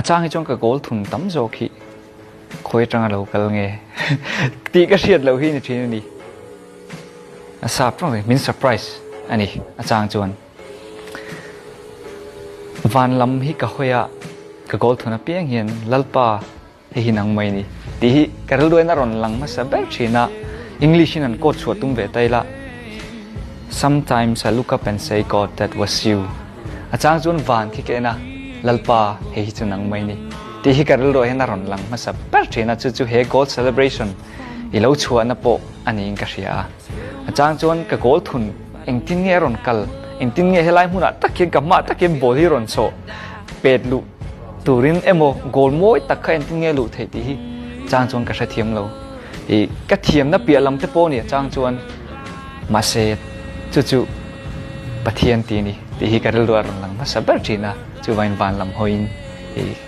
chang hi chuan ka goal thun tam zawk hi khawi atanga lo kal nge tih ka hriat loh hi ni thin a ni. A sap tawng min surprise a ni a chang chuan. Van lam hi ka hawi a, ka goal thun apiang hian Lalpa hei hi nang mai ni tih hi ka rilruain a rawn lang hmasa ber thin a, English in an quote chhuah tum ve ta ila, Sometimes I look up and say God that was you. A chang chuan van khi ka en a, Lalpa hei hi chu nang mai ni tih hi ka rilruah hian a rawn lang hmasa ber thin a, chu chu he goal celebration i lo chhuahna pawh a niin ka hria a. A chang chuan ka goal thun engtin nge a rawn kal, engtin nge helai hmunah tak hian ka hmaah tak hian ball hi rawn chawh pet luh turin emaw goal mawi tak kha engtin nge luh theih tih hi chang chuan ka hrethiam lo. I ka thiamna piah lam te pawh a ni a chang chuan mahse chu chu Pathian tih a ni tih hi ka rilru a rawn lang hmasa ber thin a, chuvangin van lam hawiin i.